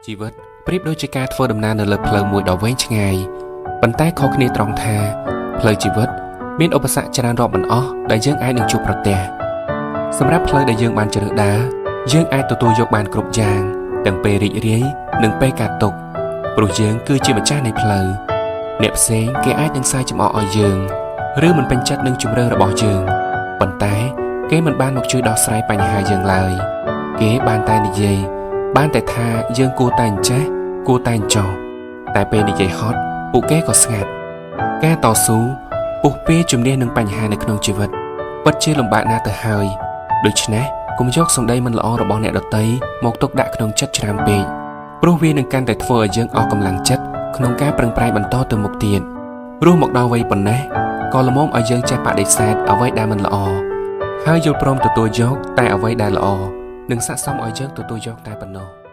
ជីវិតប្រៀបដូចជាការធ្វើដំណើរនៅលើផ្លូវមួយដ៏វែងឆ្ងាយប៉ុន្តែខុសគ្នាត្រង់ថាផ្លូវជីវិតមានឧបសគ្គច្រើនរាប់មិនអស់ដែលយើងអាចនឹងជួបប្រទះសម្រាប់ផ្លូវដែលយើងបានជ្រើសដើរយើងអាចទទួលយកបានគ្រប់យ៉ាងទាំងពេលរីករាយនិងពេលកើតទុក្ខព្រោះយើងគឺជាម្ចាស់នៃផ្លូវអ្នកផ្សេងគេអាចនឹងសាយចំអកឲ្យយើងឬមិនពេញចិត្តនឹងជម្រើសរបស់យើងប៉ុន្តែគេមិនបានមកជួយដោះស្រាយបញ្ហាយើងឡើយគេបានតែនិយាយ បានតែថាយើងគួរតែអញ្ចេះគួរតែអញ្ចោះតែពេលនិយាយហត់ពួកគេក៏ស្ងាត់ការតស៊ូពុះពារជំនះនឹងបញ្ហានៅក្នុងជីវិតពិតជាលំបាកណាស់ទៅហើយដូច្នេះកុំយកសម្ដីមិនល្អរបស់អ្នកដទៃមកទុកដាក់ក្នុងចិត្តច្រើនពេកព្រោះវានឹងកាន់តែធ្វើឲ្យយើងអស់កម្លាំងចិត្តក្នុងការប្រឹងប្រែងបន្តទៅមុខទៀតរស់មកដល់វ័យប៉ុណ្ណេះក៏ល្មមឲ្យយើងចេះបដិសេធអ្វីដែលមិនល្អហើយយល់ព្រមទទួលយកតែអ្វីដែលល្អនិងស័ក្តិសមឲ្យយើងទទួលយកតែប៉ុណ្ណោះ។